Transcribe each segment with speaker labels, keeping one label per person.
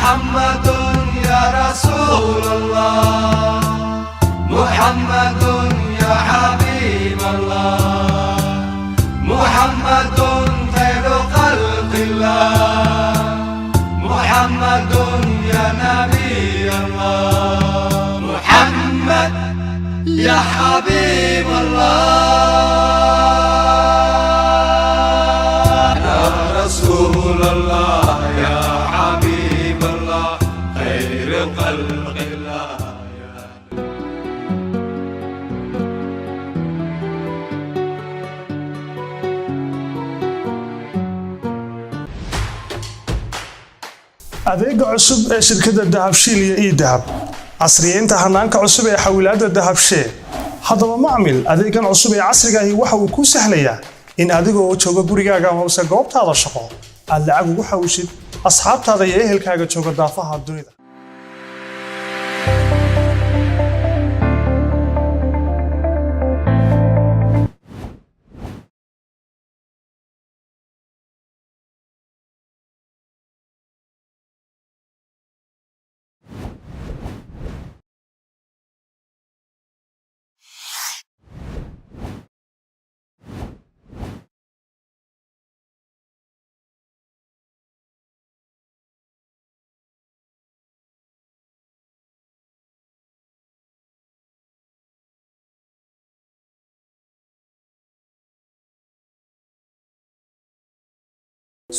Speaker 1: محمد يا رسول الله، محمد يا حبيب الله، محمد خير خلق الله، محمد يا نبي الله، محمد يا حبيب الله، يا رسول الله، يا حبيب الله، خير خلق الله.
Speaker 2: Adeega cusub ee shirkadda Dahabshiil iyo eDahab, casriyeynta hanaanka cusub ee xawilaadda Dahabshee. Haddaba macmil, adeegan cusub ee casriga ahi waxa uu kuu sahlayaa in adigoo jooga gurigaaga amase goobtaada shaqo aad lacag ugu xawishid asxaabtaada iyo ehelkaaga jooga daafaha dunida.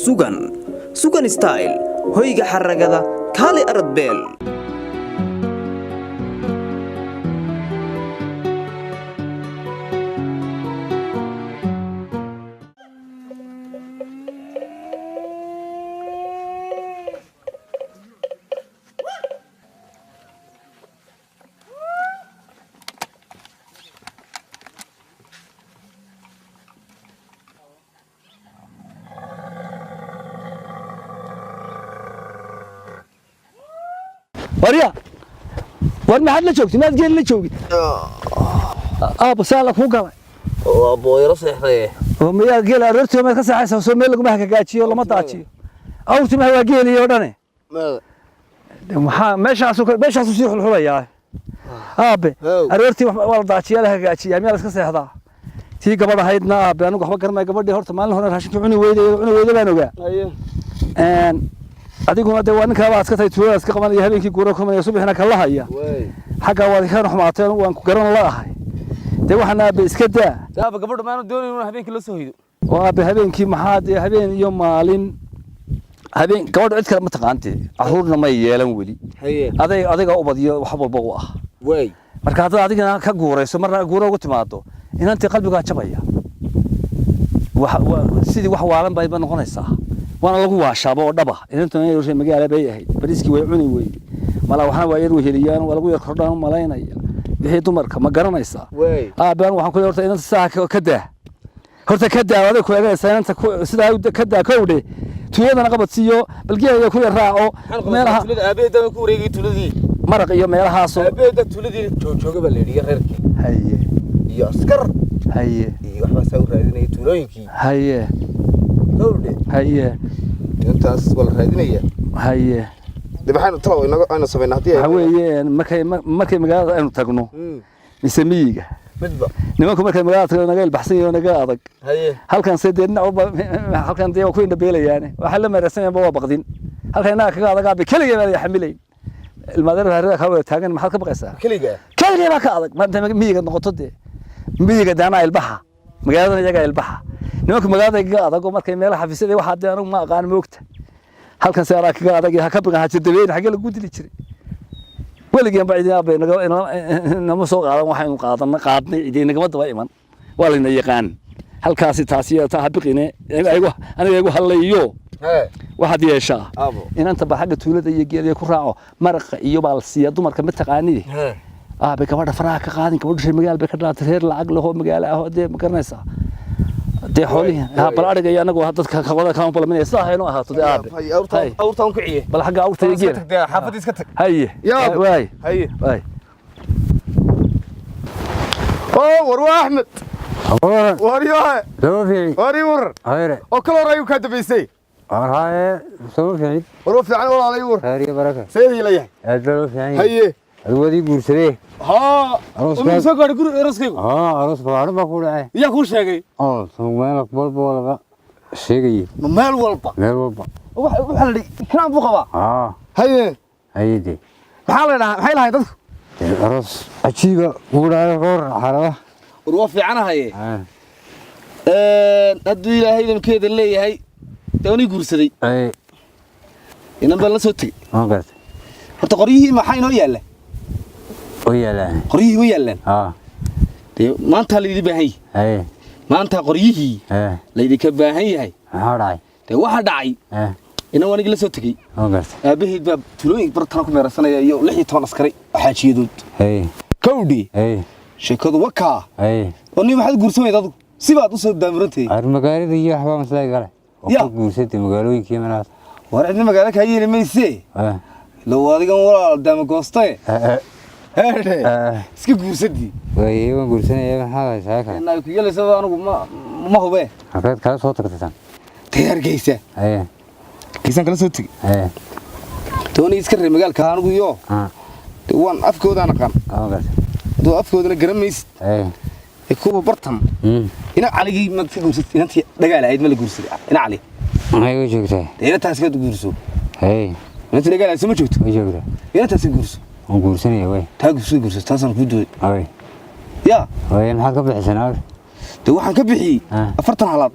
Speaker 3: Sugan Sugan Style, hoyga xaragada, kaali aradbeel.
Speaker 4: Warya, war maxaad la joogtay? Maad geel la joogid? Aabo, saa la kuu galay?
Speaker 5: Waa booyaro seexday.
Speaker 4: Oo miyaa geel aroortii maad ka seexaysaa? Soo meel laguma hagaajiyo, lama daajiyo awrtii. Maha waa geeliyo oo dhane. Maxaa meeshaasu sii xulxulayaa, aabe? Aroortii waa la daajiyaa, la hagaajiyaa, miyaa la iska seexdaa? Tii gabadh ahaydna, aabe, anigu waxba garanmaya. Gabadhii horta maalin hore raashinka cuni weyday, cuni weyday baan ogaa. Adiguna dee waa ninkaabaa iska tahay, tuulada iska qabanaya, habeenkii guura kumanaya, subaxina kala haya. Xaggaa waad ka xumaatee, waan ku garan la ahay. Dee waxaan, aabe, iska daa.
Speaker 5: Aaba, gabadha maanu doonayn inuu habeenkii la soo hoydo.
Speaker 4: Oo aabe, habeenkii maxaa dee habeen iyo maalin habeen gabadhu cid kale ma taqaantee, caruurna may yeelan weli. Aday adiga ubadiyo wax walba u ah. Marka haddaad adigana ka guurayso, marna guura ugu timaado, inantii qalbigaa jabaya. Sidii wax waalan bayba noqonaysaa, waana lagu waashaaba oo dhaba. Inantu inay magaala bay ahayd, bariiskii way cuni weyde, mala waxna waa yar weheliyaan, waa lagu yar kordhaan u malaynaya wixii dumarka, ma garanaysaa? Aabe, anigu waxaan ku leeyahay horta inanta sidaa ka daa, horta ka daa. Aday ku eegaysaa inanta sidaa ka daa kowdhe, tuuladana qabadsiiyo, balgeeya ku yar raaco meelaha.
Speaker 5: Tuulada aabaheeda ku wareegay, tuuladii.
Speaker 4: Maraq iyo meelahaasoo.
Speaker 5: Aabaheeda tuuladii joogjooga baa la yidhi, reerkii iyo askar iyo waxbaa saa u raadinaya tuulooyinkii. Kowdhe. Intaas waa la raadinaya. De maxaynu talow inaga aynu samaynaa haddii
Speaker 4: Waxa weeye, markay magaalada aynu tagno mise miyiga?
Speaker 5: Midba.
Speaker 4: Nimanku markay magaalada tagno naga ilbaxsan yihiin oo naga adag. Halkan se dee dhinac walba, halkan dee waa ku indhabeelayaane, waxay la meeraysanayaan waa baqdin. Halkan innaga kaga adag, aabe, keliga baan xamilayn. Ilmaadeer harada kaa wada taagan, maxaad ka baqaysaa?
Speaker 5: Keliga.
Speaker 4: Keliga baa ka adag. Maanta miyiga noqoto, dee miyiga dee anaa ilbaxa, magaaladana iyagaa ilbaxa. Nimanka magaalada kaga adag oo markay meelaha xafiisyada waxaa dee anigu ma aqaan, moogta, halkan se anaa kaga adag. Ha ka baqan, ha jirdabeyn. Xaggee lagu dili jiray? Weligeen ba idin aabe nama soo qaadan. Waxaynu qaadanna qaadnay, idin nagama daba iman, waa layna yaqaan halkaasi. Taasi taa ha biqine, aniga igu hadlayo. Waxaad yeeshaa,
Speaker 5: Aabo.
Speaker 4: inanta ba xagga tuulada iyo geeliya ku raaco, maraqa iyo baa la siiyaa dumarka, ma taqaanidi? Aabe, gabadha faraha ka qaadin. Gabadhu reer magaal bay ka dhalatay, reer lacag lehoo magaalo ah oo dee ma garanaysaa dee xoolihii ha bal adhiga iyo anagu dadka kawada kama balaminaya. Sidaa haynu ahaato dee, aabe. Hay.
Speaker 5: Awrtaan ku ciye.
Speaker 4: Bal xagga awrta iyo
Speaker 5: Iska
Speaker 4: geela.
Speaker 5: tag dee, xaafadda iska tag.
Speaker 4: Haye.
Speaker 5: Yaa.
Speaker 4: Waay.
Speaker 5: Haye.
Speaker 4: Waay.
Speaker 5: Oo war, waa Axmed. War yahay. War ii warar.
Speaker 6: Hayre.
Speaker 5: Oo kala hor ayuu kaa dambaysay.
Speaker 6: Warhaye, soo fiicid.
Speaker 5: War fiican walaalay war.
Speaker 6: Khayr iyo baraka.
Speaker 5: Seedii la yahay.
Speaker 6: Aad baa loo fiican yahay.
Speaker 5: Haye.
Speaker 6: Adigu waad ii guursadee.
Speaker 5: Haa.
Speaker 6: Aroos
Speaker 4: Uma soo gaadhay guri arooskaygu.
Speaker 6: Haa, aroos ballaaran baa ku dhacay.
Speaker 4: Yaa kuu sheegay?
Speaker 6: Oo, soo meel walba waa laga sheegayay.
Speaker 4: Ma meel walba?
Speaker 6: Meel walba.
Speaker 4: Waxa la yidhi Ikraan buu qabaa.
Speaker 6: Haa.
Speaker 5: Haye.
Speaker 6: Haye dee.
Speaker 4: Maxaa la dhahaa? Maxay lahayd dadku?
Speaker 6: Dee aroos cajiiba kugu dhacay roor xaaladaha.
Speaker 4: War waa fiicanahaye.
Speaker 6: Haa.
Speaker 4: Hadduu Ilaahay idamkeeda leeyahay, dee waan ii guursaday.
Speaker 6: Ay.
Speaker 4: Inan baan la soo tegey.
Speaker 6: Waan gartay.
Speaker 4: Horta qoryihii maxaa inoo yaalla?
Speaker 6: Way yaallaan.
Speaker 4: Qoryihii way yaallaan.
Speaker 6: Haa.
Speaker 4: Dee maanta laydin baahan yahay.
Speaker 6: Haye.
Speaker 4: Maanta qoryihii
Speaker 6: Ee.
Speaker 4: laydinka baahan yahay.
Speaker 6: Maxaa dhacay?
Speaker 4: Dee waxaa dhacay.
Speaker 6: Ee.
Speaker 4: Inan waan igala soo tegey.
Speaker 6: Waan gartay.
Speaker 4: Aabaheed baa tuulooyin bartana ku meersanaya iyo 16 askari oo xaajiyadood.
Speaker 6: Haye.
Speaker 4: Kowdhi.
Speaker 6: Haye.
Speaker 4: Sheekadu wakaa.
Speaker 6: Haye.
Speaker 4: Oo nin maxaad guursan weyday adigu? Si baad u soo daamurantahay.
Speaker 6: Ar magaalada iyo waxbaa maslaa gale.
Speaker 4: Ya.
Speaker 6: Oo ku guursatay magaalooyinkii meelahaas.
Speaker 4: War cidna magaalo kaa yeeli maysee.
Speaker 6: Ee.
Speaker 4: Low adigan walaal daama goostaye.
Speaker 6: Ee.
Speaker 4: Heedhe.
Speaker 6: Ee.
Speaker 4: Iska guursadii.
Speaker 6: Way waan guursanaya maxaa haysaa kale?
Speaker 4: Inay ku yeelayso anigu ma hube.
Speaker 6: Halkeed kala soo tagtay tan?
Speaker 4: Tee Hargeysa.
Speaker 6: Haye.
Speaker 4: Hargeysaan kala soo tegey.
Speaker 6: Haye.
Speaker 4: Tooni iska reer magaalka anigu iyo.
Speaker 6: Haa.
Speaker 4: Dee waan afkoodaan aqaan.
Speaker 6: Waan gartay.
Speaker 4: Hadduu afkoodana garan maysid.
Speaker 6: Haye.
Speaker 4: Ee kuwa bartan. Ina caligii ma ka guursatay inantii dhagaal ahayd ma la guursaday ina cali.
Speaker 6: Maxay uga joogtaa?
Speaker 4: Dee inantaas ka guurso.
Speaker 6: Haye.
Speaker 4: Inantii dhagaal ahayd soo ma joogto?
Speaker 6: Way joogtaa.
Speaker 4: Inantaas ka guurso.
Speaker 6: Waan guursanaya way.
Speaker 4: Taa guurso guurso taasaan kuu dooday.
Speaker 6: Way.
Speaker 4: Yaa.
Speaker 6: Way maxaad ka bixisay awr?
Speaker 4: Dee waxaan ka bixiyey 40 halaad.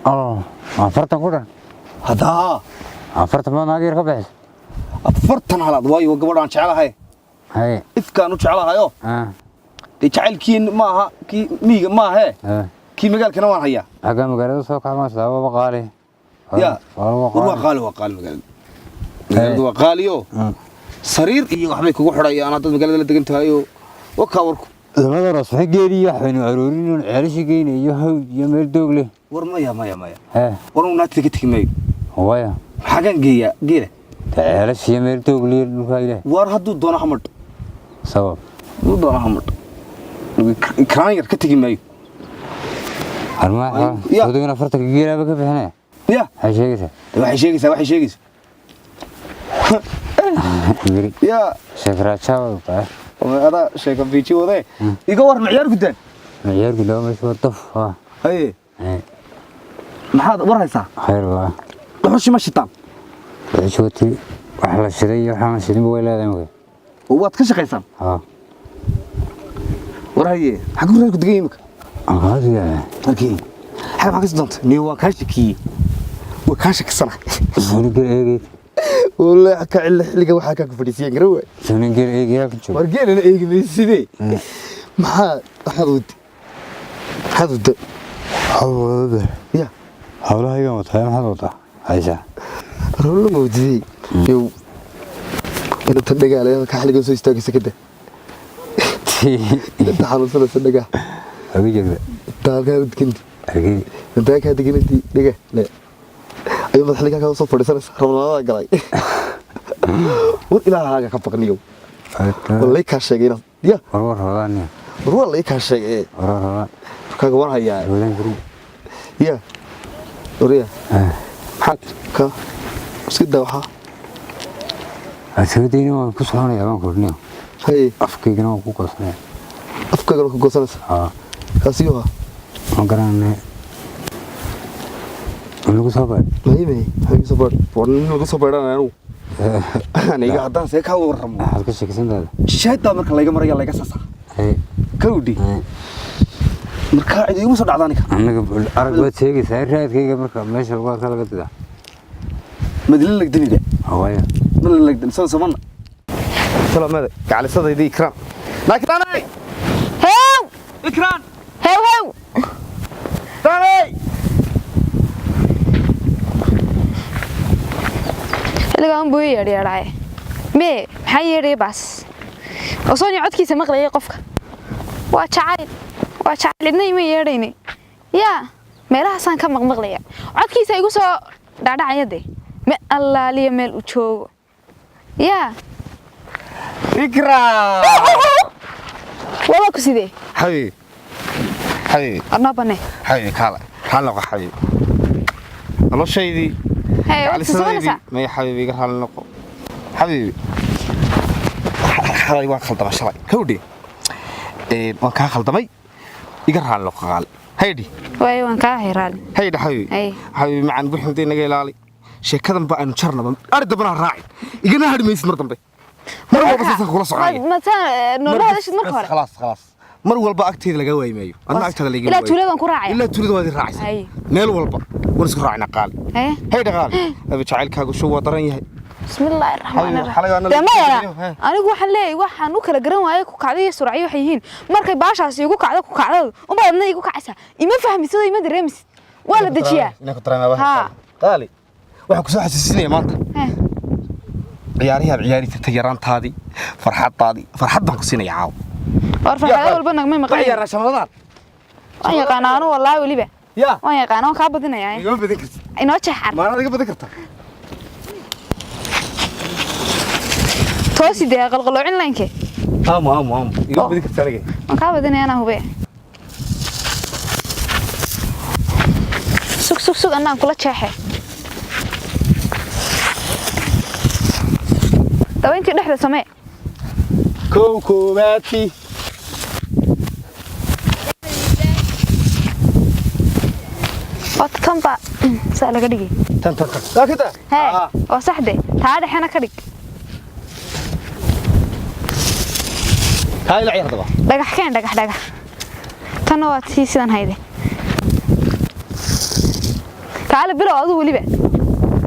Speaker 6: Oo, 40 ku dhan.
Speaker 4: Haddaa.
Speaker 6: 40 baad naag yar ka bixisay.
Speaker 4: 40 halaad waayo waa gabadh aan jecelahay.
Speaker 6: Haye.
Speaker 4: Ifkaan u jecelahayo.
Speaker 6: Ah.
Speaker 4: Dee jacaylkii ma aha kii miyiga ma ahee.
Speaker 6: Ah.
Speaker 4: Kii magaalkana waan hayaa.
Speaker 6: Xagga magaalada soo kaca ma sababa qaali.
Speaker 4: Ya.
Speaker 6: Waa
Speaker 4: War waa qaali waa qaali magaalada. Magaaladu waa qaaliyo. Sariir iyo waxbay kugu xidhayaan haddaad magaalada la degan tahay oo wakaa warku.
Speaker 6: Labada ras waxay geeriyo waxaynu aroorin ceelasha geynayo hawd iyo meel doog leh.
Speaker 4: War maya maya maya.
Speaker 6: Hee.
Speaker 4: War uu naagta ka tegi maayo.
Speaker 6: Waya.
Speaker 4: Xagaan geeyaa geela.
Speaker 6: Ceelasha iyo meel doog leh dhulka ilaah.
Speaker 4: War hadduu doono hamadho.
Speaker 6: Sabab.
Speaker 4: Hadduu doono hamadho. Ikraan yar ka tegi maayo.
Speaker 6: Armaa soddon afartan geelaaba ka bixinaya.
Speaker 4: Ya.
Speaker 6: Maxay sheegaysaa?
Speaker 4: Waxay sheegaysaa waxay sheegaysaa.
Speaker 6: Yiri.
Speaker 4: Ya.
Speaker 6: Sheekh Raajaab baa.
Speaker 4: Adaa sheeko fiiji wadee. Iga war ciyaar gudaan.
Speaker 6: Ciyaar gudaan meesha waa daf.
Speaker 4: Haye.
Speaker 6: Haye.
Speaker 4: Maxaad war haysaa?
Speaker 6: Khayr waa.
Speaker 4: Dhuxushi ma shitaan.
Speaker 6: Dhuxushi wati wax la shiday iyo waxaan shidin way leedahay marka.
Speaker 4: Oo waad ka shaqaysaan?
Speaker 6: Haa.
Speaker 4: War haye, xaguu reerku degan yahay imika?
Speaker 6: Halkaas yahay.
Speaker 4: Halkee? Xagga maxaa ka soo doontay? Nii waa kaa shakiyey. Waa kaa shakisana.
Speaker 6: Suunin geel eegay.
Speaker 5: Wallahi ka cilla xilliga waxaa ka fadhiisiyan garan waay.
Speaker 6: Suunin geel eegay halkan joogo.
Speaker 5: War geelana eegi maysidee. Maxaa waxaad wadi? Maxaad wada?
Speaker 6: Hawlada.
Speaker 5: Ya.
Speaker 6: Hawlahayga wataa maxaad wadaa? Haysaa.
Speaker 5: Hawlo ma wadidey. Yow. Inta dhagaal ka xilliga soo istaagaysa kada. Inta xanuunsanaysa dhagaa.
Speaker 6: Hagi joogta.
Speaker 5: Inta halkaa deganti.
Speaker 6: Hagi.
Speaker 5: Inta halkaa deganti dhagaa. Le. Ayuu madax xilliga halkaa soo fadhiisanaysa rabnimada galay. War ilaahaaga ka baqniyow. War lay kaa sheegay inaad. Ya.
Speaker 6: War war rabaan.
Speaker 5: War war lay kaa sheegay.
Speaker 6: War war rabaan.
Speaker 5: Kaaga war hayaa.
Speaker 6: Wadan guri.
Speaker 5: Ya. War ya. Maxaad ka iska daa waxaa.
Speaker 6: Asagadiina waan ku soconayaa waan kordhinayaa.
Speaker 5: Haye.
Speaker 6: Afkaygana waan ku goosanaya.
Speaker 5: Afkaygana ku goosanaysa?
Speaker 6: Haa.
Speaker 5: Kaasi yoo
Speaker 6: Waan garanay. Lagu soo baadhay.
Speaker 5: May may, maxaa igu soo baadhay?
Speaker 4: War nin lagu soo baadhanaya anigu. Aniga haddaan see kaa warramo.
Speaker 6: Maxaad ka sheekaysan tahay?
Speaker 4: Shayd baa marka layga maraya layga sasaa.
Speaker 6: Haye.
Speaker 4: Kowdhi. Markaa cid iguma soo dhacda aniga.
Speaker 6: Aniga arag baad sheegaysaa raadkayga marka meesha lagu arka laga didaa.
Speaker 4: Madlin lagdaniga.
Speaker 6: Hawaya.
Speaker 4: Madlin lagdan soo samana. Salaamada gacalisadaydii Ikraan. Laakiin
Speaker 7: Hew!
Speaker 4: Ikraan!
Speaker 7: Hew hew!
Speaker 4: Taanay!
Speaker 7: Xilligan buu yeedhay. Mee maxaa yeedhay baas? Oo soo codkiisa maqlayay qofka. Waa jacayl. Waa jacayl idna ima yeedhayni. Yaa meelahaasaan ka maqmaqlaya. Codkiisa igu soo dhacdhacaya de. Me allaaliya meel u joogo. Yaa
Speaker 4: Ikraan!
Speaker 7: Wada ku sidee?
Speaker 4: Xabiib. Xabiib.
Speaker 7: Adnoo bane.
Speaker 4: Xabiib kaala. Kaala noqo xabiib. Noloshaydii.
Speaker 7: Hee, waad sasabanaysaa.
Speaker 5: May xabiibi, iga raali noqo xabiibi. Xalay waan khaldamay, shalay kawdhe waan kaa khaldamay, iga raali noqo qaali. Haydhi.
Speaker 7: Waayo, waan kaa ahay raali.
Speaker 5: Haydhi xabiibi.
Speaker 7: Hay.
Speaker 5: Xabiibi macaan, buxunta inaga ilaali. Sheekadan ba aanu jarnaba, ari dambana ha raacin, igana hadhi maysid mar dambe. Mar walba saasaan kula soconaya.
Speaker 7: Mataan noola hadashid marka hore.
Speaker 5: Khalaas khalaas, mar walba agteeda laga waayi maayo, adna agtaada laga
Speaker 7: Ilaa tuuladan ku raacaya.
Speaker 5: Ilaa tuulada waad i raacaysaa.
Speaker 7: Hay.
Speaker 5: Meel walba waan isku raacnaa qaali.
Speaker 7: Hee.
Speaker 5: Haydhi qaali, abi jacaylkaagu shuu waa daran yahay.
Speaker 7: Bismillaahi raxmaani
Speaker 5: Xalay- xalay
Speaker 7: raxiim.
Speaker 5: waa
Speaker 7: Dee maya,
Speaker 5: Hee.
Speaker 7: anigu waxaan leeyahay, waxaan u kala garan waayay ku kacday iyo suracyo waxay yihiin. Markay baashaasi igu kacdo ku kacdadu unbaad adna igu kacaysaa. Ima fahmisid oo ima dareemisid, waa la dejiyaa.
Speaker 5: Inaan ku dareemaa.
Speaker 7: Haa.
Speaker 5: Qaali, waxaan ku soo xasuusinaya maanta
Speaker 7: Hee.
Speaker 5: ciyaarihii aad ciyaari jirtay, yaraantaadii, farxaddaadii. Farxad baan ku siinaya caawa.
Speaker 7: War farxado walba nagmay maqan.
Speaker 5: Ciyaarnaa shamadaan.
Speaker 7: Waan yaqaanaa anu wallaahi weliba.
Speaker 5: Yaa.
Speaker 7: Waan yaqaanaa, waan kaa badinayaa.
Speaker 5: Igama badan kartid.
Speaker 7: Inoo jeexar.
Speaker 5: Maanaad iga badan kartaa.
Speaker 7: Toosi dee, qalqaloocin laynke.
Speaker 5: Aamu aamu aamu, igama badan kartid aniga.
Speaker 7: Waan kaa badinaya, anaa hube. Sug sug sug, annaan kula jeexe. Dabayntii dhexda samee.
Speaker 5: Kow koowaadkii.
Speaker 7: Waa tan baa saa laga dhigay.
Speaker 5: Tan tan tan waa kada.
Speaker 7: Hee, waa saxde, taa dhexena ka dhig.
Speaker 5: Kaa ila ciyaar daba.
Speaker 7: Dhagax keen, dhagax dhagax. Tanna waa tii sidan hayde. Kaale bilow aduu weliba.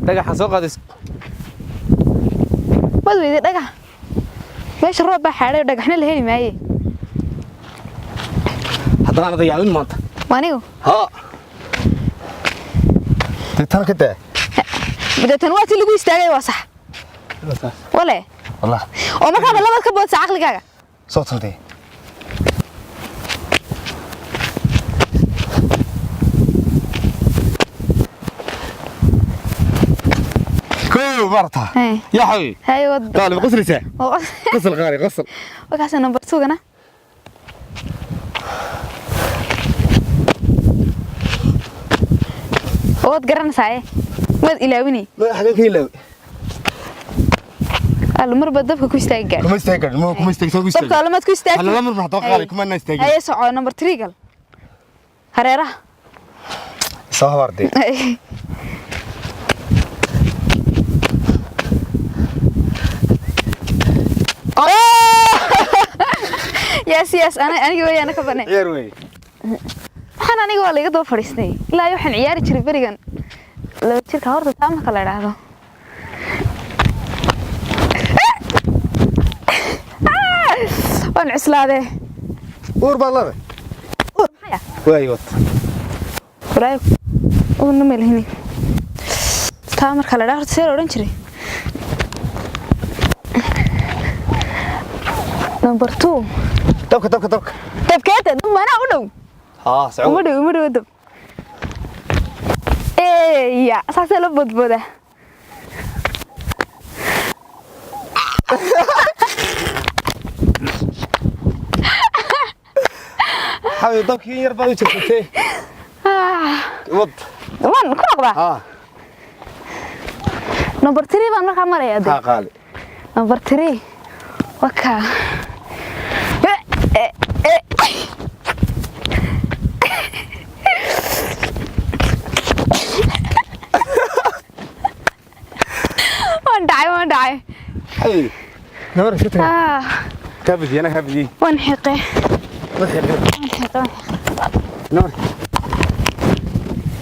Speaker 5: Dhagaxa soo qaadays.
Speaker 7: Waad weyday dhagax. Meesha roob baa xaadhay, dhagaxna la heli maaye.
Speaker 5: Haddana anada yaabin maanta.
Speaker 7: Waa anigu.
Speaker 5: Haa, dee tan ka daa.
Speaker 7: Deetan waa tii lagu istaagay, waa sax wale.
Speaker 5: Wallah.
Speaker 7: Oo markaaba labaad ka boodsa caqligaaga.
Speaker 5: Soo tan dee. Kow marta.
Speaker 7: Hee.
Speaker 5: Yaa xabiibi.
Speaker 7: Haye wad.
Speaker 5: Qaali, ma qoslaysaa? Qosol qaali, qosol.
Speaker 7: Wakaasa number two-gana. Waad garanaysaa waad ilaawinay.
Speaker 5: Ma xagee ka ilaaway?
Speaker 7: Allo, marba dabka ku istaagi gaadh.
Speaker 5: Kuma istaagi karin, ma kuma istaagi, soo ku istaagi.
Speaker 7: Dabka lamaad ku istaagi.
Speaker 5: Halla mar maxaa qaali, kuma na istaagi.
Speaker 7: Haye, soco number 3 gal hareeraha.
Speaker 5: Soo habartay.
Speaker 7: Yes yes, ana aniga weeyaan ka banay.
Speaker 5: Ciyaar wey.
Speaker 7: Waxaan aniga waa laga daba fadhiistay ilaa iyo waxaan ciyaari jiray berigan laba jirka. Horta taa marka la idhaahdo waan cuslaadee.
Speaker 5: Uur baa leedahay.
Speaker 7: Uur maxaya?
Speaker 5: Waay wad.
Speaker 7: Walaahi uurna ma lihini. Taa marka la idhaahdo horta see la odhan jiray number 2?
Speaker 5: Dabka dabka dabka.
Speaker 7: Dabkeeta dab manaa u dhow.
Speaker 5: Haa, soco.
Speaker 7: Uma dhow, uma dhow dab. Eeya, saasee la boodboodaa.
Speaker 5: Xabiib, dabkii in yar baad u jirtay. Wad.
Speaker 7: Waan ku noqdaa.
Speaker 5: Haa.
Speaker 7: Number 3 baan markaa marayaa dee.
Speaker 5: Haa qaali.
Speaker 7: Number 3 waka. Eh, eh, eh. Waan dhacay, waan dhacay.
Speaker 5: Xabiib. Namar iska tagay.
Speaker 7: Ah,
Speaker 5: Kaa badiyay, anaa kaa badiyay.
Speaker 7: Waan xiqay.
Speaker 5: Wad xiqay.
Speaker 7: Waan xiqay, waan xiqay.
Speaker 5: Namar.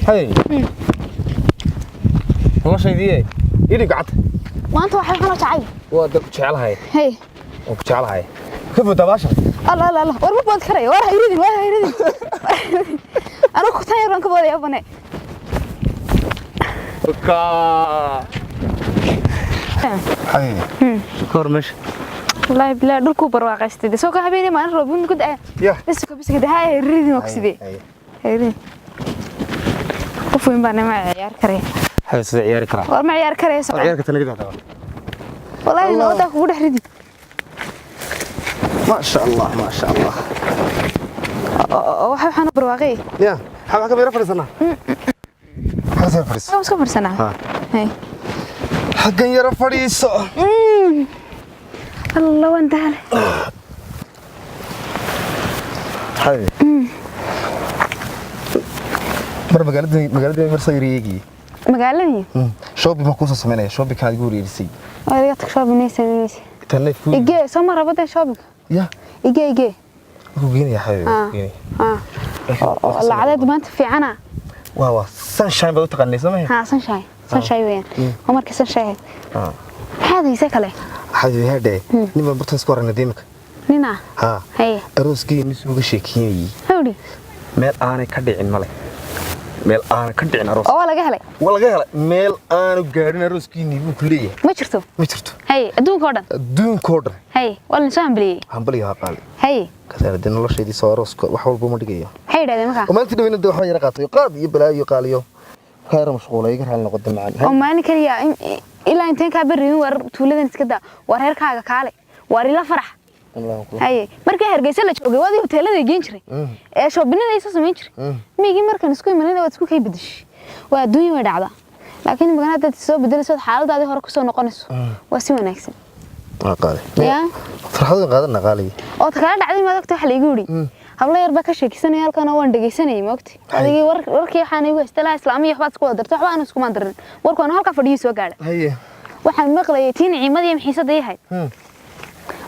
Speaker 5: Xabiib. Noloshaydii ii dhig gacanta.
Speaker 7: Maanta waxay waxaan oo jacayl.
Speaker 5: Waa dad ku jecelahay.
Speaker 7: Hey.
Speaker 5: Waan ku jecelahay. Ka fog dabaasha.
Speaker 7: Alla alla alla, war ma bood karaya, war ha iridin, war ha iridin. Anigu kutan yar baan ka boodaya bane.
Speaker 5: Ka. Xabiib. Ka hor meesha.
Speaker 7: Wallaahi bilaa, dhulkuu barwaaqaystay soo ka habeenay maalin roob ku da'aya.
Speaker 5: Yah.
Speaker 7: Bas ka bas ka ha iridin, waa ku sidee ha iridin. Qof weyn baa ma ciyaar karaya.
Speaker 5: Xabiib, sida ciyaari karaa.
Speaker 7: War ma ciyaar karaya, soco.
Speaker 5: Ciyaar karta naga daa.
Speaker 7: Wallaahi nabaddaa kugu dhex ridi.
Speaker 5: Ma sha Allah, ma sha Allah.
Speaker 7: Oo waxa waxaan barwaaqay.
Speaker 5: Ya, xabiib, ka meel fadhiisanaa. Xabiib, fadhiis.
Speaker 7: Waan iska fadhiisanaa.
Speaker 5: Ha.
Speaker 7: Hay.
Speaker 5: Xaggan yaro fadhiiso.
Speaker 7: Allah, waan daalay.
Speaker 5: Xabibi, mar magaalada mar soo yareegay.
Speaker 7: Magaaladii?
Speaker 5: Shopping ma kusoo sameynaya, shopping kaad igu wareerisay.
Speaker 7: Waa iga tag, shopping ay samaynaysa.
Speaker 5: Intaan neef ku
Speaker 7: Igee, soo ma rabo dee shopping.
Speaker 5: Ya.
Speaker 7: Igee, igee.
Speaker 5: Ku geenaya, xabibi, ku geenaya.
Speaker 7: Ah, lacadeed maanta fiicana.
Speaker 5: Waa sunshine baad u taqaanay, soo maha?
Speaker 7: Ha, sunshine, sunshine weeyaan. Waa markii sunshine. Maxaad haysa kale?
Speaker 5: Xabibi, herdhe, nin baan bartan isku aragnay deemka.
Speaker 7: Nina?
Speaker 5: Ha.
Speaker 7: Haye.
Speaker 5: Arooskii nis uga sheekeynayay.
Speaker 7: Hawdhi.
Speaker 5: Meel aanay ka dhicin male, meel aanay ka dhicin aroos.
Speaker 7: Oo waa laga helay.
Speaker 5: Waa laga helay, meel aanu gaadhin arooskiinii buu ku leeyahay.
Speaker 7: Ma jirto.
Speaker 5: Ma jirto.
Speaker 7: Haye, adduunka oo dhan.
Speaker 5: Adduunkoo dhan.
Speaker 7: Haye, waa la soo hambaliyey.
Speaker 5: Hambaliga waa qaali.
Speaker 7: Haye.
Speaker 5: Kasaara dee noloshaydii soo arooska wax walba ma dhigayo.
Speaker 7: Maxay yidhahdeen markaa?
Speaker 5: Oo maalintii dhaweyna dee waxba yara qaatay, qaad iyo balaayo iyo qaaliyo, kaa yara mashquulay, iga raali noqoda macaan.
Speaker 7: Oo maalin kaliya ilaa inteen kaa berriin, war tuuladan iska daa, war reerkaaga kaale, war ila farax. Haye, markii Hargeysa la joogay waadii hoteelada geen jiray ee shopping-ada ay soo samayn jiray. Migii markaan isku imanayna waad isku kay bedeshay. Waa adduunya, way dhacdaa, laakiin magana haddaad soo bedelayso xaaladaadii hore kusoo noqonayso, waa si wanaagsan.
Speaker 5: Waa qaali.
Speaker 7: Ya.
Speaker 5: Farxadoodan qaadana, qaaliga.
Speaker 7: Oo ta kala dhacday, maad ogta waxa laigu yidhi? Hablo yar baa ka sheekisanaya halkan oo waan dhegeysanayay, ma ogti? Adigii war warkii waxaan igu haystay lahaa islaamiya waxbaad isku wada dartay, waxba aan iskumaan darin. Warku aan halkaa fadhiyo soo gaadha.
Speaker 5: Haye.
Speaker 7: Waxaan maqlayay tii niciimadii iyo xiisadda ii ahayd.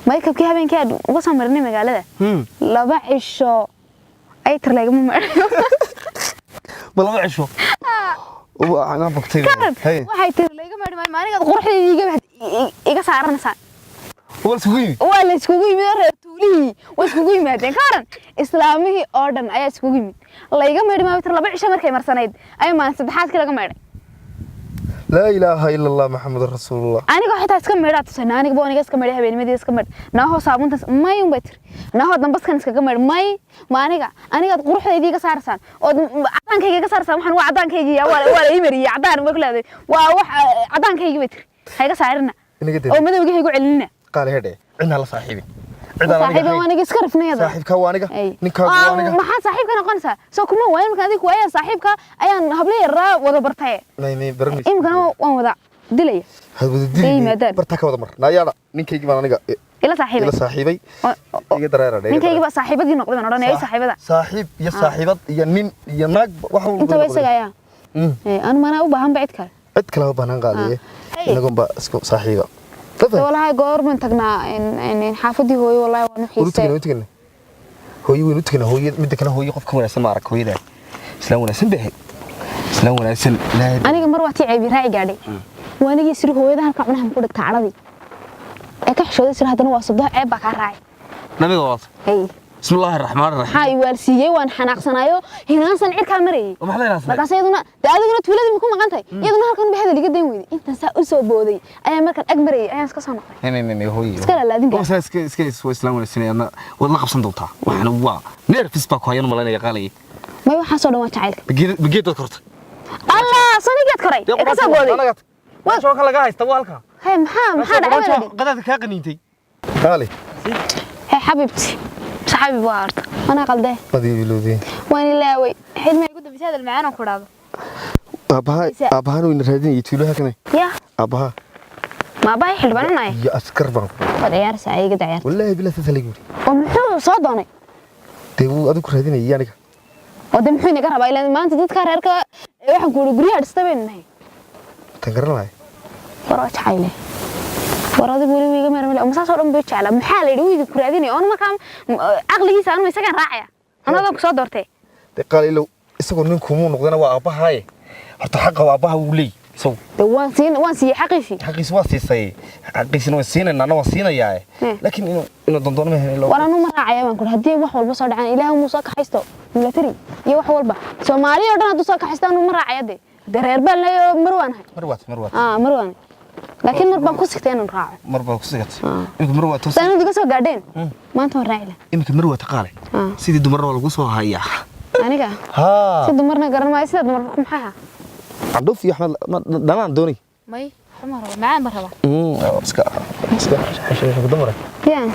Speaker 7: Maykabkii habeenkii aad uga soo marinay magaalada 2 cisho ay tir laygama marin.
Speaker 5: Ma 2 cisho waxaan bogtay? Haye.
Speaker 7: Waxay tiri layga marin maayo, maanigaad quruxdeedii iga saaranaysaa.
Speaker 5: Waa la isugu yimi.
Speaker 7: Waa la iskugu yimid oo reer tuulihii way iskugu yimaadeen. Ka waran, islaamihii oo dhan ayaa iskugu yimid. Layga maydhi maayo tir, 2 cisho markay marsanayd ayaa maalin saddexaadkii laga maydhay.
Speaker 5: Laa ilaaha ila Allah, Maxamed rasuulullah.
Speaker 7: Anigoo xitaa iska maydhaa tusay, aniga aniga iska maydhay, habeennimadii iska maydh, naahoo saabuntas may un bay tiri, naahoo dambaskan iskaga maydh, may ma aniga anigaad quruxdaydii iga saaraysaan ood cadaankayga iga saaraysaan. Waxaan waa cadaankaygi, waa la ii mariyey cadaan bay ku leedahay, waa wax cadaankaygi bay tiri, ha iga saarina.
Speaker 5: Inaga
Speaker 7: oo madowgii ha igu celinina.
Speaker 5: Qaali, hedhe, cidna la saaxiibin, cidaan aniga
Speaker 7: saaxiiba
Speaker 5: ahayn.
Speaker 7: waa aniga iska rifnayada.
Speaker 5: Saaxiibka waa aniga.
Speaker 7: Ay.
Speaker 5: Ninkaagu waa aniga.
Speaker 7: Maxaa saaxiibka noqonaysaa? Soo kuma waayo marka adiga waayaan saaxiibka ayaan hablo yaraa wada bartay.
Speaker 5: May baranaysa.
Speaker 7: Imikana waan wada dilaya.
Speaker 5: Had wada
Speaker 7: Ay
Speaker 5: dili.
Speaker 7: yimaadaan.
Speaker 5: Bartaa ka wada mar, naayaadha, ninkaygii baan aniga
Speaker 7: ila saaxiibay.
Speaker 5: Ila saaxiibay. Iga dareera.
Speaker 7: Ninkaygii baa saaxiibadii noqday baan odhanaya, saaxiibada.
Speaker 5: Saaxiib iyo saaxiibad iyo nin iyo naag, wax walba.
Speaker 7: Inta waa isaga ayaa. Anu manaa u baahan ba cid kale.
Speaker 5: Cid kale ma baahnaan, qaaliye.
Speaker 7: Hey.
Speaker 5: Inagun baa isku saaxiiba.
Speaker 7: Walahi goorman tagnaa xaafadii hooyo? Wallahi waan u
Speaker 5: waynu
Speaker 7: xiisay.
Speaker 5: Tagana, waynu tagana hooyo, waynu tagana hooyo. Midda kale, hooyo qof ka wanaagsan ma arag. Hooyada islaan wanaagsan bay ahayd, islaan wanaagsan Ilaahay.
Speaker 7: Aniga mar waa tii ceebi raaci gaadhay, waa anigii siri hooyada halka cunaha ku dhigta cadhadii ee ka xishooday siri, haddana waa sodoh, ceeb baa kaa raacay.
Speaker 5: Nabiga waata.
Speaker 7: Ay.
Speaker 5: Bismi illaahi raxmaani raxiim.
Speaker 7: Maxaa i waalsiiyey? Waan xanaaqsanaayo, hinaansan cirkaa marayay.
Speaker 5: Maxaa la hinaansanay?
Speaker 7: Markaas iyaduna dee adiguna tuuladii ma ku maqan tahay, iyaduna halkan ba hadal iga dayn weyday. Intaan saa u soo booday ayaa markaan ag marayay ayaan iska soo noqday.
Speaker 5: May hooyo.
Speaker 7: Iska laalaadin gaar.
Speaker 5: Oo iska iska islaan wanaagsan, adna waad la qabsan doontaa. Waxaana waa nervous baa ku hayan malaynaya, qaalay.
Speaker 7: May, waxaasoo dhan waa jacaylka.
Speaker 5: Bageed baad kortay.
Speaker 7: Allah, sanigeed koray ee ka soo booday.
Speaker 5: Shooka laga haysta waa halka.
Speaker 7: Hey, maxaa dhacay baa la yidhi?
Speaker 5: Qadaadka kaa qaniintay, qaali.
Speaker 7: Hey xabibti, saxaabib waa horta anaa qaldee.
Speaker 5: Madiibilowdeen.
Speaker 7: Waan ilaaway xidma igu dambeysay hadal macaan aan ku dhaado.
Speaker 5: Aabaha, aabahan wayna raadinayay tuulo halkan.
Speaker 7: Ya.
Speaker 5: Aabaha.
Speaker 7: Ma abahay xildhibaananahay?
Speaker 5: Iyo askar baan ku.
Speaker 7: Waad ciyaaraysaa, ayaga da ciyaarta.
Speaker 5: Wallaahi bilaa saas lagu yiri.
Speaker 7: Oo muxuu soo doonay?
Speaker 5: Dee wuu adigu raadinayay aniga.
Speaker 7: Oo de muxuu inaga rabaa? Ilaan maanta dadka reerka waxaan ku yidhi guryaha dhista baynu nahay.
Speaker 5: Tan garan lahay.
Speaker 7: War waa jacayle, war adigu weli wiiga meermale oo saas oo dhan buu jeclaa. Maxaa la yidhi? Wuu idinku raadinaya oon markaa caqligiisa anuma isagaan raacaya anadaan ku soo doortay.
Speaker 5: Dee qaali, ilow isagoo nin kumuu noqdana waa aabbahaaye. Horta xaqa waa aabbaha wuu leeyahy isagu.
Speaker 7: De waan siin, waan siiyey xaqiisii.
Speaker 5: Xaqiisi waa siisay, xaqiisina waan siinaynaa, anna waan siinayaa. Laakiin inuu dondoono ma helin.
Speaker 7: War anuu ma raacaya baan kuri. Haddii wax walba soo dhacaan, ilaahu muu soo kaxaysto military iyo wax walba, Soomaaliya oo dhan hadduu soo kaxaysto anuu ma raacaya. Dee reer baan leeyahay oo mar waan ahay.
Speaker 5: Mar waat, mar waat.
Speaker 7: Ah, mar waan, laakiin mar baan ku sigtay inaan raaco.
Speaker 5: Mar baa ku sigatay. Imika mar waat.
Speaker 7: Saanad iga soo gaadheen maanta waan raaci lahaa.
Speaker 5: Imika mar waata, qaale. Sidii dumarna waa lagu soo hayaa.
Speaker 7: Aniga?
Speaker 5: Haa.
Speaker 7: Si dumarna garan maayo, sida dumarka ku maxay ahaa?
Speaker 5: Candhuuf iyo axmed dhanaan doonay.
Speaker 7: May, xuma raba, macaan baan rabaa.
Speaker 5: Iska xishood dumara.
Speaker 7: Ya.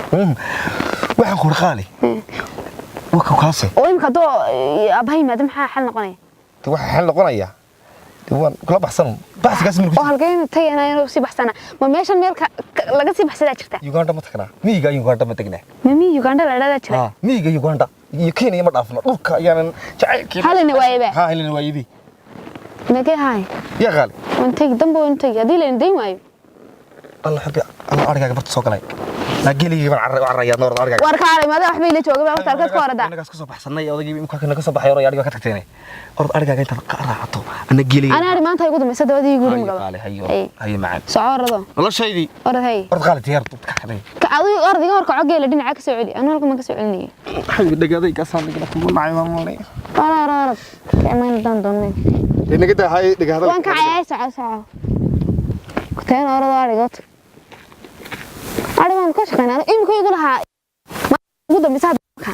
Speaker 5: Waxaan ku qaali waka kaase.
Speaker 7: Oo imika hadduu aabbaha yimaado maxaa xal noqonaya?
Speaker 5: Waxa xal noqonaya Waan kula baxsan baxsigaas
Speaker 7: Oo halkeen tagayna inuu sii baxsana? Ma meeshan meel laga sii baxsadaa jirta?
Speaker 5: Uganda ma tagnaa? Miyiga Uganda ma tagnaa?
Speaker 7: Ma miyi Uganda la dhahdaa jira?
Speaker 5: Miyiga Uganda iyo Kenya ma dhaafno dhulka ayaanan jacaylkii.
Speaker 7: Halina waayaba.
Speaker 5: Ha, halina waayidi.
Speaker 7: Nagee haay.
Speaker 5: Yaa qaali.
Speaker 7: Waan tagi dambe, waan tagi haddii layna dayn waayo.
Speaker 5: Allah xubbi, Allah, arigaaga barta soo galay. Laa geeligii baan carrayaa noor arigaaga.
Speaker 7: War kaalay, maada waxba ila jooga baa horta, halkaad ku oradaa?
Speaker 5: Inagaas ka soo baxsanay odaygii imka naga soo baxay, oray ariga ka tagteenay. Orod arigaaga intaad ka raacato ana geeligii.
Speaker 7: Ana ari maanta igu dambaysa dabadii guri
Speaker 5: Hayo.
Speaker 7: magaba.
Speaker 5: Qaali, hayo.
Speaker 7: Hey.
Speaker 5: Hayo macaan.
Speaker 7: Soco, orado.
Speaker 5: Noloshaydii.
Speaker 7: Orod, hay.
Speaker 5: Orod qaali, diyaar ka xaday.
Speaker 7: Ka adigu orod, iga hor kaco, geela dhinaca ka soo celi, anu halkan ma ka soo celinaya.
Speaker 5: Xabibi, dhagaaday kaasaan dhigna kugu nacay baan malay.
Speaker 7: Orod, orod, orod, kicmayna daan doonay.
Speaker 5: Naga daa hay dhagaada.
Speaker 7: Waan kacayaa, soco, soco, kuteen, orod arigood, ari waan ka shaqeynaa. Imika igu lahaa ugu dambaysa hadda marka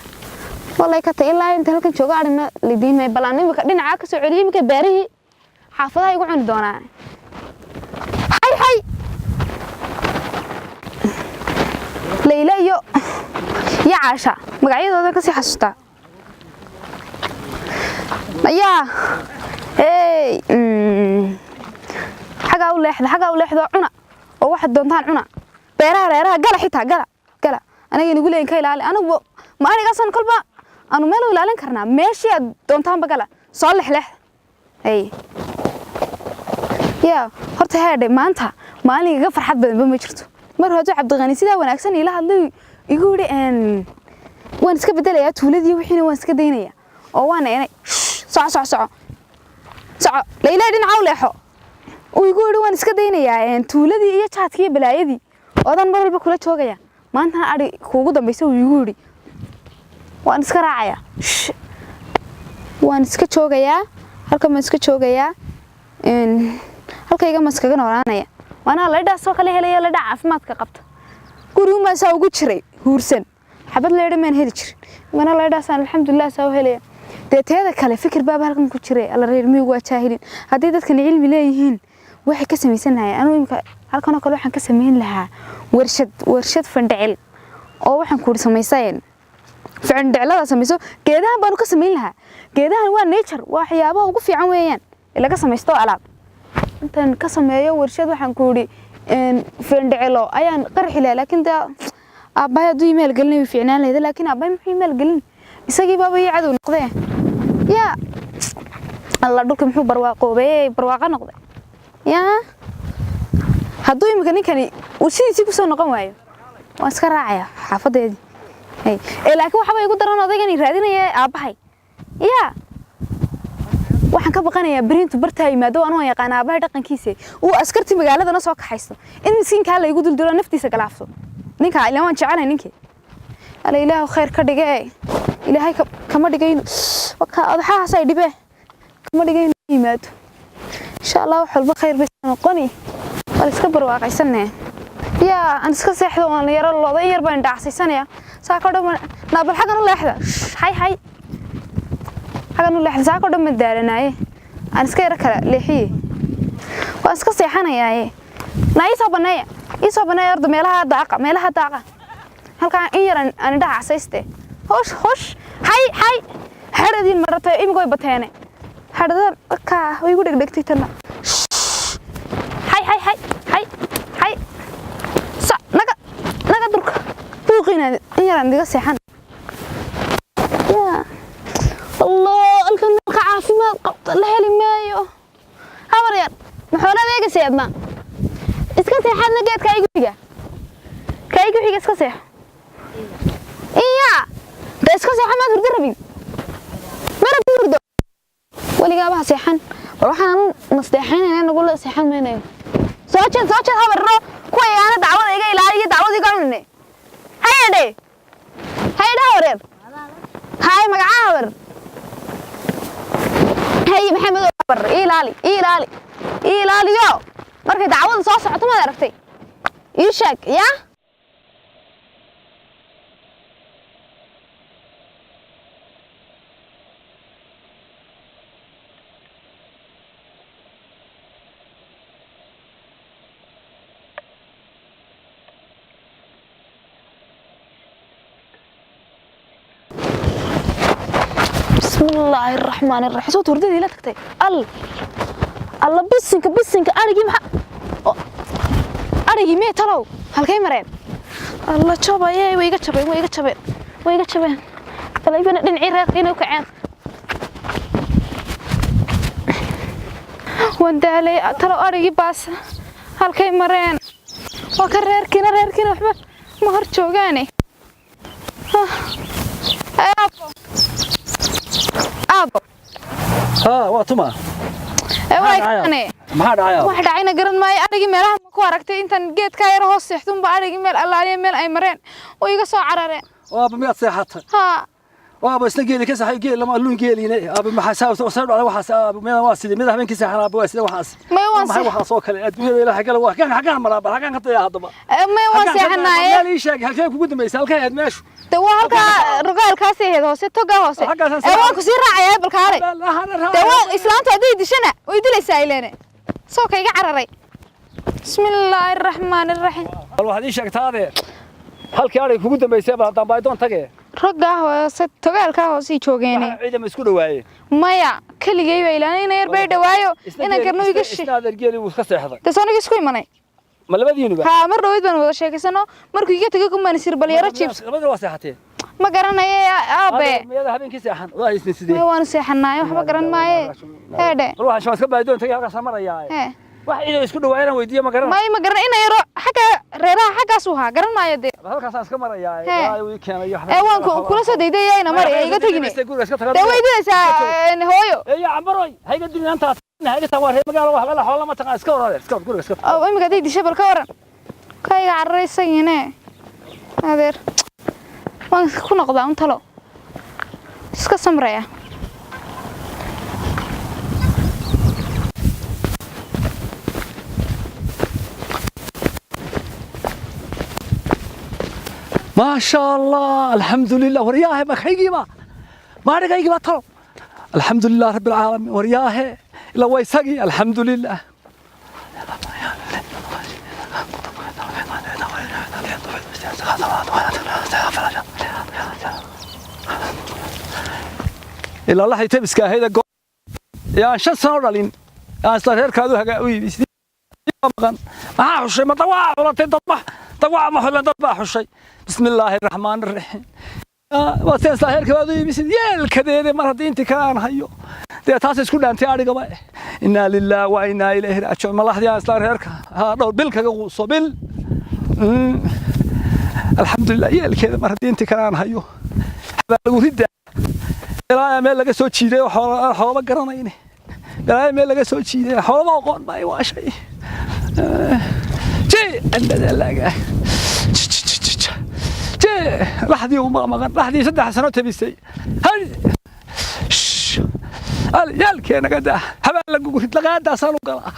Speaker 7: wallahi ka tay ilaa inta halkan joogo arina lidiin may balaan. Imika dhinaca ka soo celiyay, imika beerihii xaafadaha igu cuni doonaan. Hay hay, Layla iyo Caasha magacyadooda kasii xasuustaa ayaa. Hey, xagaa u leexda, xagaa u leexda oo cuna oo waxaad doontaan cuna. Beeraha reeraha gala, xitaa gala, gala. Aniga inagu leeyin ka ilaali. Anigu ma anigaasan kolba aanu meel u ilaalin karnaa? Meeshii aad doontaanba gala, soo lexlex. Ay yaa horta heedhe, maanta maalin igaga farxad badanba ma jirto. Mar hadduu Cabdiqani sidaa wanaagsan iila hadlay, igu yidhi waan iska bedelayaa tuuladii, wixiina waan iska daynayaa oo waan eenay. Soco, soco, soco, soco, Layla, dhinaca u leexo. Uu igu yidhi waan iska daynayaa tuuladii iyo jaadkii iyo balaayadii oodan mar walba kula joogaya, maantana adhi kuugu dambaysa uu igu yidhi waan iska raacayaa. Shh. Waan iska joogayaa halkan, baan iska joogayaa, halkayga ma iskaga noolaanaya. Waanaa laydhaasoo kale helaya, laydha caafimaadka qabta. Gurigun saa ugu jiray huursan, xabad leydha maan heli jirin, mana laydhaasaan alxamdulilah saa u helaya. Dee teeda kale fikir baaba halkan ku jiray. Alla, reer miyigu waa jaahilin. Haddii dadkani cilmi leeyihiin waxay ka samaysan lahaayeen. Anugu imika halkan oo kale waxaan ka samayn lahaa warshad, warshad fandhicil oo waxaan kuuri samaysayeen fandhicilada samayso. Geedahan baanu ka samayn lahaa. Geedahan waa nature, waa waxyaabaha ugu fiican weeyaan ee laga samaysto alaab. Intaan ka sameeyo warshad waxaan ku yidhi fandhicilo ayaan qarxi lahaa. Laakiin dee aabbahay hadduu ii maalgelin way fiicnaan lahayd, laakiin aabbahay muxuu ii maalgelin? Isagii baaba ii cadow noqdee. Yaa alla, dhulka muxuu barwaaqoobay, barwaaqo noqday. Yaa hadduu imika ninkani uu sidiisii kusoo noqon waayo, waan iska raacayaa xaafadeedii. Hey, ee laakiin waxba igu daran odaygan raadinaya aabbahay. Yaa waxaan ka baqanayaa berintu bartaa yimaado, anuu yaqaan aabbahay dhaqankiisa, uu askartii magaaladana soo kaxaysto, in miskiinkaa la igu duldilo, naftiisa galaafto ninkaa. Ilaan waan jecelahay ninkii. Alla, ilaahu khayr ka dhige. Ilaahay kama dhigayno odaxahaas ay dhibee, kama dhigayno yimaado. Insha Allah wax walba khayr bay noqoni, waa la iska barwaaqaysanee. Yaa aan iska seexdo, waan yaro looda, in yar baan dhacsaysanaya saako dhan. Naabal xaggan u leexda. Hay hay, xaggan u leexda. Saako dhan baan daalanaaye, aan iska yaro kala leexiye, waan iska seexanayaaye. Na ii soo baneeya, ii soo baneeya. Orda meelaha daaqa, meelaha daaqa, halkaan in yar aan indhaha casayste. Hosh hosh, hay hay, xeradiin maratay imika way bateene. Xerada kaa way igu dhegdhegtay tanna. Hay hay hay hay hay, sa naga naga durka buuqiina, in yar aan diga seexan. Yaa Allah, halkan dalka caafimaad qabta la heli maayo. Habar yar, maxoolaad eegaysay adna? Iska seexadna geedka igu xiga, ka igu xiga iska seexo. Iya de, iska seexo. Maad hurdo rabin? Ma rabin hurdo? Weligaaba ha seexan. War waxaan nasteexaynayna nagula seexan maynayo. Soo jeed, soo jeed habarro. Kuwa yaana dacwada iga ilaaliyo, dacwada iga cunine. Hayadhe, hayadhe habareer. Hay, magacaa habar? Hay, Maxamed oo habar, ii ilaali, ii ilaali, ii ilaaliyo. Markay dacwada soo socoto maad aragtay, ii sheeg yaa. بسم الله الرحمن الرحيم. صوت hurdadii la tagtay. Al Alla, bisinka, bisinka! Arigii maxaa? Arigii mee talow? Halkay mareen? Alla, jabaye! Way iga jabeen, way iga jabeen, way iga jabeen. Balaybana dhinacii reerka inay u kaceen. Waan daalay. Talow arigii baasa halkay mareen? Waa ka reerkiina, reerkiina waxba ma hor joogaane. Aabo, aabo!
Speaker 4: Haa, waa tuma?
Speaker 7: Ee, waa kane.
Speaker 4: Maxaa dhacay?
Speaker 7: Wax dhacayna garan maayo. Arigii meelaha ma ku aragtay? Intan geedkaa yar hoos seexdunba arigii meel allaaliya meel ay mareen way iga soo carareen.
Speaker 4: Aaba, miyaad seexatay?
Speaker 7: Haa.
Speaker 4: Aaba, isna geeli ka saxay, geel lama luun geeliina. Aaba, maxaa saa soo dhacday waxaas? Aaba, meel waa sidii mid habeenkii seexan. Aaba, waa sidii waxaas?
Speaker 7: Maya, waan
Speaker 4: maxay waxaas oo kale adduunyada ilaahay gala waa kan xagaan maraa bal xagaan ka tayaa haddaba?
Speaker 7: Maya, waan seexanaaye.
Speaker 4: Meel ii sheeg, halkee kugu dambeysay? Halkee ahayd meeshu?
Speaker 7: De waa halkaa rogaalkaasi ahayd, hoose, togaa hoose. Ee, waan ku sii raacayaa. Balkaale de, waa islaantu hadday dishana way dilaysaa ileene. Soo ka iga cararay. Bismillaahi raxmaani raxiim.
Speaker 4: Bal waxaad ii sheegtaa, adeer, halkii adhiga kugu dambeysay bal haddaan baydoon tage.
Speaker 7: Roggaa hoose, togaalkaa hoosey joogeene.
Speaker 4: Ciidama isku dhawaayeen?
Speaker 7: Maya, keligay baa ilaanay. Ina yar bay dhawaayo, inaan karno iga shi.
Speaker 4: Isna adeer geeli wuu iska seexday.
Speaker 7: De sooniga isku imanay.
Speaker 4: Ma labadiinuba?
Speaker 7: Haa, mar dhaweyd baan wada sheekaysano. Markuu iga tegay kumaan isir bal yaro jiibs.
Speaker 4: Labadina waa seexateen?
Speaker 7: Ma garanaye, aabe.
Speaker 4: Miyada habeenkii seexan waa isna sidee?
Speaker 7: Maya, waanu seexanaaye, waxba garan maaye, heedhe.
Speaker 4: Bal waxaan iska baydoon tagay, halkaas marayaa.
Speaker 7: Hee.
Speaker 4: Wax ciidan isku dhawaayeen weydiiyo, ma garan?
Speaker 7: May, ma garan. Ina yaro xagga reeraha xaggaas u ahaa, garan maayo dee.
Speaker 4: Halkaasaan iska marayaa.
Speaker 7: Hee.
Speaker 4: Ii keenayo.
Speaker 7: Ee, waan kula soo daydaya, ina mari iga tegine. Dee way dilaysaa hooyo.
Speaker 4: Ee, cambaroy, hayga dunyanta hayga taa, waa reer magaalo, wax la xoolo ma taqaan. Iska warar, iska war guriga iska.
Speaker 7: Oo imika hadday disho bal ka waran? Ka iga cararay isagiine. Adeer, waan ku noqdaa un talo, iska samraya.
Speaker 4: ما شاء الله، الحمد لله. ورياه ما خيجي ما رجعي ما طلع. الحمد لله رب العالمين. ورياه إلا ويسقي، الحمد لله. إلا الله يتبسك هيدا يا 5 sano dhalin yaa isla reerkaadu hagaa u yimi maqan. Maxaa xushay? Ma dawaa xulatay? Dad ma dawaa ma xulan, dad baa xushay. Bismi illaahi raxmaan raxiim. Waa seen isla reerka baad u iibisid yeelkadeede. Mar haddii intii kale aan hayo dee taas isku dhaantay adhigaba. Innaa lillaah wa innaa ilayhi raajicuun. Malaxdii aan isla reerka ha dhowr bil kaga quuso bil. Alxamdulilah, yeelkeeda. Mar haddii intii kale aan hayo xabaa lagu riddaa ilaa meel laga soo jiiday oo xoolama garanayne, ilaa meel laga soo jiiday, xoolama aqoon baa waa shay ji andadalaga ji. Laxdii uma maqan, laxdii 3 sano tabisay. Hal yaalkeenaga daa, habaa lagu rid laqaadaasaan u galaa.